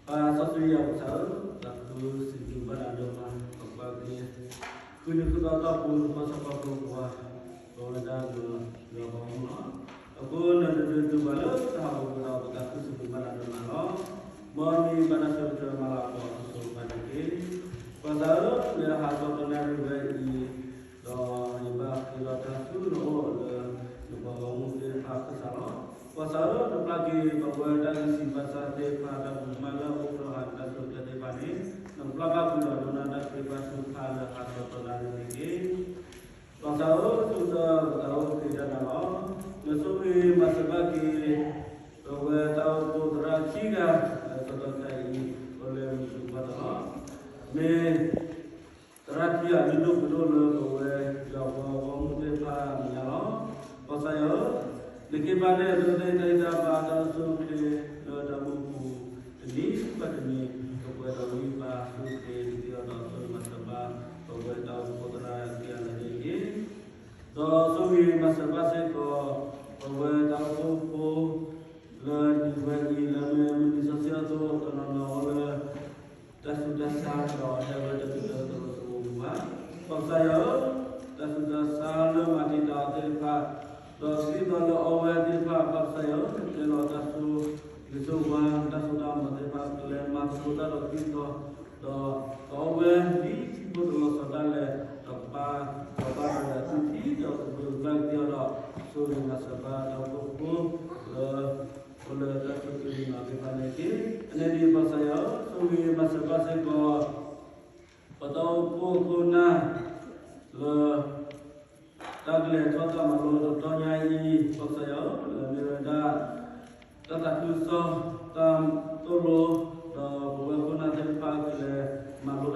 ပၢ်စီဆှံယွၤပကစၢ်ဧၢ, သးခုစံးဘျုးဘၣ်နၤဒိၣ်မး, ပကွၢ်က့ၤ ဃုနံၤဃုသီအတီၢ်ပူၤ နကစၢ်စီၤပၤဖိခွါ ပဝဲဒၣ်လၢယွၤဘီမုၢ်လီၤ. အဃိနတဒုးတူၢ်ဘၣ်လၢတၢ်ဟးဂီၤပူၤဒီး ပသးခုစံးဘျုးဘၣ်နၤဒိၣ်မးလီၤ. မ်နမံၤဘၣ်တၢ်ဆၢကတီၢ်မၤလၤကပီၤအစိၤစိၤအဃၣ်န့ၣ်တက့ၢ်. ပၢ်သးဧၢ, လၢဟါခီတနၣ်ရံၣ်ဝဲအံၤ ဒီးယဘၣ်ဃ့ဒီးတၢ်ဆူနအိၣ်လၢ နပှၤဂီၢ်မုၢ်သ့ၣ်တဖၣ်အခၢၣ်စးလီၤ. ပၢ်သးဧၢ, နပျၢ်က့ၤပဝဲတၢ်ဂံၢ်စၢ်ဘါစၢ်သ့ၣ်တဖၣ် တၢ်မုၢ်မၤလၢအအိၣ်ဖျဲၣ်ဃာ်န့ၣ် တၢ်ဆၢကတီၢ်သ့ၣ်တဖၣ်န့ၣ် နကပျၢ်ဘၣ်ဃုာ်ဒီးဒိကနၣ်တၢ်ဃ့ဘါထုကဖၣ်လၢဟါခီတနၣ်ရံၣ်န့ၣ်တက့ၢ်. ပၢ်သးဧၢ, ဆိကတၢၢ်ပသးအိၣ်က့ၤတၢ်နၤလီၤ. နဆိၣ်ဂ့ၤမၤစၢၤဘၣ်က့ၤ ပဝဲတၢ်အိၣ်ဖှိၣ်သရၣ်ခံဂၤ လၢဆၢကတီၢ်ခဲအံၤ အိၣ်လၢမုၢ်ကျိၤဝဲၤကွာ်လီၤ. မ့ၢ် သရၣ်ခံဂၤဒုးဒိၣ်ပှ့ၤဒိၣ်လၢပဝဲယွၤဘီမုၢ်သ့ၣ်တဖၣ်အမဲာ်ညါလီၤ. ပၢ်ကစၢ်ယွၤဧၢ, နက့ၤဘၣ်န့ၣ် ဒိးသ့ၣ်တၢ်ဂံၢ်တၢ်ဘါတၢ်အိၣ်ဆူၣ်အိၣ်ချ့လၢတၢ်မူပူၤတနံၤဘၣ်တနံၤ ကပှဲၤဒီးဝံဘါဆူၣ်ချ့တသ့အီၤဒီး ဆိၣ်ဂ့ၤမၤစၢၤဘၣ် ပဝဲတၢ်အိၣ်ဖှိၣ်သရၣ်ခံဂၤလၢာ်န့ၣ်တက့ၢ်. ဒီးဆိၣ်ဂ့ၤမၤစၢၤဘၣ်စ့ၢ်ကီး ပဝဲတၢ်အိၣ်ဖှိၣ်ဖိ လၢနံၤဝဲအံၤ လၢမ့ၢ်မုၢ်နံၤစီဆှံအသိး တနီၤနီၤအိၣ်လၢ တၢ်ဆူးတၢ်ဆါဒီးဟဲဝဲတချုးလၢသရိာ်သရိာ်ပူၤဘၣ်. ပၢ်ကစၢ်ယွၤဧၢ, တၢ်ဆူးတၢ်ဆါလၢမၤတံာ်တာ်အီၤသ့ၣ်တဖၣ် ဒီးသံသီလၢအီဝဲသ့ၣ်တဖၣ် ပၢ်ကစၢ်ယွၤဧၢ, နကျဲလီၤတၢ်ဆိၣ်ဂ့ၤဆိၣ်ဝါ တၢ်စိတၢ်ကမီၤသ့ၣ်တဖၣ် ကလဲၤမၤသကိးတၢ်ဒီးသံသီ ဒီးကအီဝဲဒ်ထံဖိတလီၤစီၤဒၣ်လဲာ် ဒီးကပာ်ပှၤဘၣ်ဒီးသူၣ်ထံဒီးကဘုးကဘျၣ်က့ၤအီၤဒီး ဆိၣ်ဂ့ၤမၤစၢၤဘၣ်တၢ်အိၣ်ဖှိၣ်ဖိလၢ အိၣ်လၢတၢ်ဆိၣ်ဂ့ၤမၤသ့ၣ်တဖၣ်န့ၣ်တက့ၢ်. အန့ၣ်ဒ်ပၢ်ကစၢ်ယွၤဧၢ, ဆိၣ်ဂ့ၤမၤစၢၤဘၣ်စ့ၢ်ကီး ပတၢ်အိၣ်ဖှိၣ်ခိၣ်နၢ် လၢ တၢ်ကလဲၤထီၣ်တၢ်မၤလိတတီၤညါအံၤ ပၢ်ကစၢ်ယွၤဧၢ, လၢမ့ၢ်ဝဲဒၣ် တၢ်သးခုကစီၣ် တၢ်သိၣ်လိ ဒီးပဝဲခိၣ်နၢ်သ့ၣ်တဖၣ်ကလဲၤမၤလိတၢ်လီ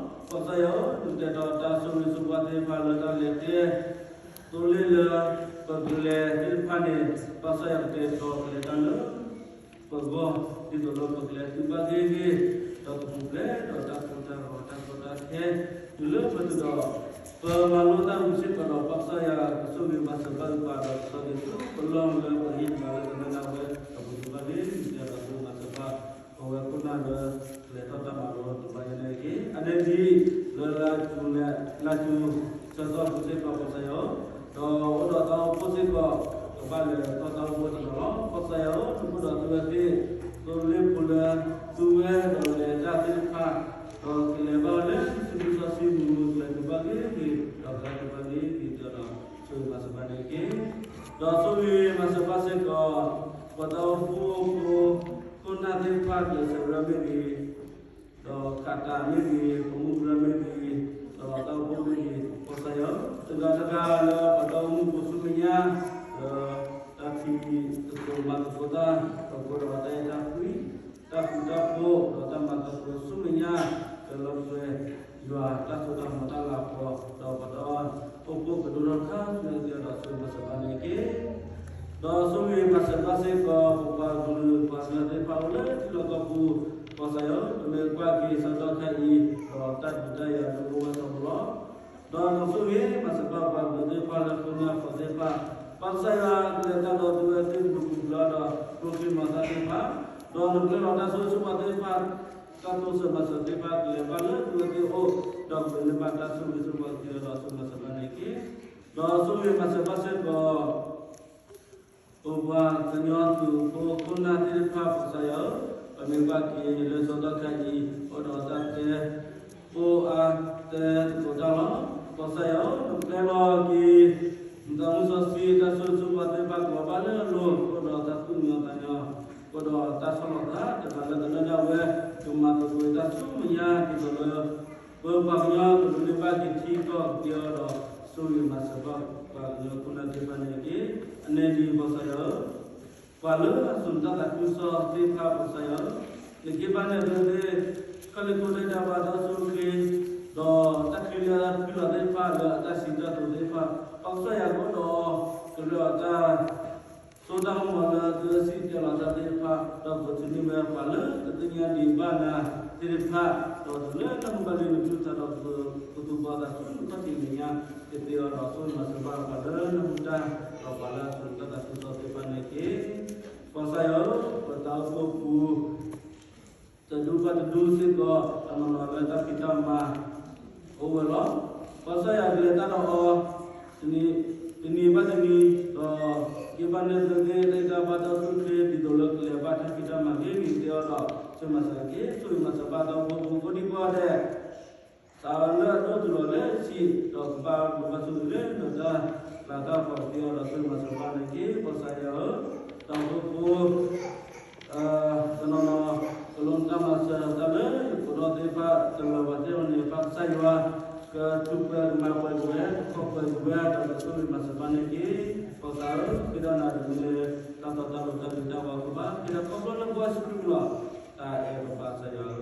ၤ. ပၢ်ကစၢ်ယွၤဧၢ, နကတဲာ်ကတီၤတၢ်ဆိၣ်ဂ့ၤဆိၣ်ဝါသ့ၣ်တဖၣ်လၢတၢ်လဲၤကျဲ သိလ့ၣ်လၢပကလဲၤသ့ၣ်တဖၣ်န့ၣ် ပၢ်ကစၢ်ယွၤကတဲာ်ကတီၤကလဲၤတၢ်လၢ ပဂီၢ် ဒ်သိးလၢပကလဲၤတုၤဘၣ်ဂ့ၤဂ့ၤ ဒီးကပူၤဖျဲးဒီးတၢ်ကိၢ်တၢ်ဂီၤတၢ်ကီတၢ်ခဲ တုၤလၢပတုၤဒီး ပမၤလိတၢ်ဝံၤစ့ၢ်ကီးဒီး ပၢ်ကစၢ်ယွၤကဆိၣ်ဂ့ၤမၤစၢၤဘၣ်ပှၤဒီးကဆီတလဲဆူပလီၢ်လၢပဟ့ၣ်တၢ်လၢကမၤနၢ်ဝဲ ဒီးပတုၤဘၣ်ဂ့ၤဂ့ၤ ဒီးဆိၣ်ဂ့ၤမၤစၢၤဘၣ် ပဝဲခိၣ်နၢ်လၢ လဲၤထီၣ်တၢ်မၤလိတဘျီညါန့ၣ်တက့ၢ်. အန့ၣ်ဒ် လၢလါယူၤ လါယူၤ ဆၢကတီၢ်ပူၤစ့ၢ်ကီး ပၢ်ကစၢ်ယွၤ ဒီးအိၣ်ဒီးတၢ်အိၣ်ဖှိၣ်စ့ၢ်ကီး ကဘၣ်လဲၤထီၣ်တၢ်အိၣ်ဖှိၣ်တနီၤလီၤ. ပၢ်ကစၢ်ယွၤဧၢ, နအိၣ်ဒီးသုဝဲသ့ၣ် သိလ့ၣ်ဖိလၢ သူဝဲဒီးလဲၤတၢ်သ့ၣ်တဖၣ် ဒီးကလဲၤဘၣ်လၢ စုဒုစီဆှံမူ ကလဲၤတုၤဘၣ်ဂ့ၤဂ့ၤ ဒီးကလဲၤတုၤဘၣ်ဂ့ၤဂ့ၤဒီး ဆိၣ်ဂ့ၤမၤစၢၤဘၣ်န့ၣ်တက့ၢ်. ဒီးဆိၣ်ဂ့ၤမၤစၢၤဘၣ်စ့ၢ်ကီး ပတၢ်အိၣ်ဖှိၣ်ဖိ ခိၣ်နၢ်သ့ၣ်တဖၣ် ကျဲးစၢးဝဲမ့ၢ်ဂ့ၤ ဒီးခးတၢ်မ့ၢ်ဂ့ၤ, ပမူၢ်ပြၢမ့ၢ်ဂ့ၤ, ဒီးတၢ်အိၣ်ဖှိၣ်မ့ၢ်ဂ့ၤ, ပၢ်ကစၢ်ယွၤ တဂၤတဂၤလၢပတၢ်အိၣ်မူပူၤဆူမဲာ်ညါ လၢတၢ်ဖံးသကိးမၤသကိးတၢ် ဒီးပှဲၤဒီးတၢ်အဲၣ်တၢ်ကွံ, တၢ်ဃူတၢ်ဖိး ဒီးတၢ်မၤသကိးဆူမဲာ်ညါ လၢလီၤပှဲၤ ယွၤတၢ်စိတၢ်ကမီၤတၢ်လၤကပီၤ ဒီးပတၢ်အိၣ်ဖှိၣ်ကဒိၣ်ထီၣ်ခါဆူညါဒီး ဆိၣ်ဂ့ၤမၤစၢၤဘၣ်န့ၣ်တက့ၢ်. ဒီးဆိၣ်ဂ့ၤမၤစၢၤဘၣ်စ့ၢ်ကီး ပပှၤကလုာ်ပှၤကညီသ့ၣ်တဖၣ်အိၣ်လၢထံလီၢ်ကီၢ်ပူၤ, ပၢ်ကစၢ်ယွၤ ပမ့ၢ်ကွၢ်က့ၤဆၢကတီၢ်ခဲအံၤ ဒီးတၢ်ဒုးတၢ်ယၤဒိၣ်အိၣ်ဝဲထီဘိလီၤ. ဒီးနဆိၣ်ဂ့ၤမၤစၢၤဘၣ်ပှၤကလုာ်သ့ၣ်တဖၣ်လၢခိၣ်နၢ်ဃီသ့ၣ်တဖၣ်, ပၢ်ကစၢ်ယွၤကလဲၤတၢ်ဒီးသုဝဲသ့ၣ်တဖၣ်ပူၤဖျဲးဒီး ကျိချံမျိာ်သၣ်သ့ၣ်တဖၣ်, ဒီးနကျဲလီၤတၢ်ဆိၣ်ဂ့ၤဆိၣ်ဝါသ့ၣ်တဖၣ် တၢ်တိစၢၤမၤစၢၤသ့ၣ်တဖၣ် ကလဲၤဘၣ်လၢသုဝဲသ့ၣ်အအိၣ်, ဒီးပကန့ၢ်ဘၣ်တၢ်ဆိၣ်ဂ့ၤဆိၣ်ဝါကသ့ဒီး ဆိၣ်ဂ့ၤမၤစၢၤဘၣ်န့ၣ်တက့ၢ်. ဒီးဆိၣ်ဂ့ၤမၤစၢၤဘၣ်စ့ၢ်ကီး ပပှၤကညီသုးဖိခိၣ်နၢ်သ့ၣ်တဖၣ် ပၢ်ကစၢ်ယွၤဧၢ, ပမ့ၢ်ကွၢ်က့ၤလၢဆၢကတီၢ်ခဲအံၤ အိၣ်ဒီးတၢ်တဲ အိၣ်အါတဲသကိးတၢ်လီၤ. ပၢ်ကစၢ်ယွၤဧၢ, နကျဲလီၤက့ၤ နသးမုၢ်စီဆှံ တၢ်ဆိၣ်ဂ့ၤဆိၣ်ဝါသ့ၣ်တဖၣ် ကလီၤဘၣ်လၢအလိၤ အိၣ်ဒီးတၢ်သူၣ်မံသးညီ, အိၣ်ဒီးတၢ်ဆီၣ်လီၤသး တဂၤလၢတဂၤဒၣ်ဝဲ ကမၤသကိးတၢ်ဆူမဲာ်ညါ ဒ်သိးလၢ ပပှၤကညီကဒိးန့ၢ်ဘၣ်က့ၤထံကီၢ်က့ၤအီၤဒီး ဆိၣ်ဂ့ၤမၤစၢၤဘၣ်ပှၤကညီခိၣ်နၢ်သ့ၣ်တဖၣ်န့ၣ်တက့ၢ်. အန့ၣ်ဒ်ပၢ်ကစၢ်ယွၤဧၢ, ပှၤလၢအစိာ်နတၢ်သးခုကစီၣ်သ့ၣ်တဖၣ် ပၢ်ကစၢ်ယွၤဧၢ, နက့ၤဘၣ်န့ၣ်သုဝဲသ့ၣ် ခဲလၢာ်ခဲဆ့ တၢ်ဘါတၢ်ဆိၣ်ဂ့ၤ ဒီးတၢ်ချံလၢအဖုလီၤသ့ၣ်တဖၣ် လၢအတၢ်စံးတၢ်ကတိၤသ့ၣ်တဖၣ် ပၢ်ကစၢ်ယွၤကအိၣ်ဒီး ကရၢအတၢ် စိတၢ်ကမီၤလၢသုဝဲစံၣ်တဲၤလီၤတၢ်သ့ၣ်တဖၣ် ဒီးပကထုးန့ၢ်ဝဲပှၤလၢတသ့ၣ်ညါဒံးဘၣ်နၤသ့ၣ်တဖၣ် ဒီးတုၤလၢနၢ်ဟူဘၣ်လံနကလုၢ်ကထါဒီး ပကသူၣ်ဘီၣ်သးဆူနခီၣ်ထံးမဲာ်ညါ ကသ့အီၤဒီးဆိၣ်ဂ့ၤမၤစၢၤဘၣ်ပှၤလၢနၢ်ဟူတၢ် ဒီးပှၤလၢအစိာ်နတၢ်သးခုကစီၣ်သ့ၣ်တဖၣ်န့ၣ်တက့ၢ်. ပၢ်ကစၢ်ယွၤဧၢ, ပတၢ်အိၣ်ဖှိၣ်ပူၤ တ တဒူစ့ၢ်ကီး တနီၤနီၤလၢတၢ်ဖံးတၢ်မၤ အိၣ်ဝဲလီၤ. ကစၢ်ယွၤကလဲၤတၢ်ဒီးအီၤ တနံၤဘၣ်တနံၤ ဒီးက့ၤဘၣ်န့ၢ်သုသ့ၣ်တၢ်ဘၣ်တၢ်သူၣ်ချ့ ဒ်သိးလၢကလဲၤဘၣ်တၢ်ဖံးတၢ်မၤဂ့ၤဂ့ၤကတၢၢ်အီၤဒီး ဆိၣ်ဂ့ၤမၤစၢၤက့ၤ ဆိၣ်ဂ့ၤမၤစၢၤဘၣ်ဒီးဖိဖိကိးဒံကိးဂၤဒဲး တၢ်လၢအဒိၣ်တုၤလီၤလၢဟံၣ် ဒီးကဘၣ်ဘျုးဘၣ်ဆိၣ်ဂ့ၤလၢနတၢ်လၤတၢ်ကပီၤကသ့အီၤဒီး ဆိၣ်ဂ့ၤမၤစၢၤဘၣ်န့ၣ်တက့ၢ်. ကစၢ်ယွၤဧၢ, တၢ်အိၣ်ဖှိၣ်ဖိ တနီၤနီၤ ကလိတၢ်မၤစၢၤတၢ်လၢယဖိဒီးသ့ၣ်တဖၣ်တလၢာ်ဘၣ်သ့ၣ်တဖၣ်န့ၣ် ဘၣ်ကစၢ်ယွၤ ကထူးပှဲၤကမၤပှဲၤက့ၤဝဲ ကခီၣ်ပှဲၤက့ၤဝဲ ဒီးကဆိၣ်ဂ့ၤမၤစၢၤဘၣ်န့ၣ်တက့ၢ်. ကစၢ်ဧၢ, ဃ့ဒၣ်နၤတမံၤလၢ တၢ်တီတၢ်လိၤတၢ်ဂ့ၤတၢ်ဝါကဘၣ် ဃ့ဒၣ်ခီဖျိလၢပှၤယ့ၣ်ၡူးခရံာ်လီၤ. တၢ်အဲၣ်ပပၢ်ကစၢ်ယွၤဧၢ.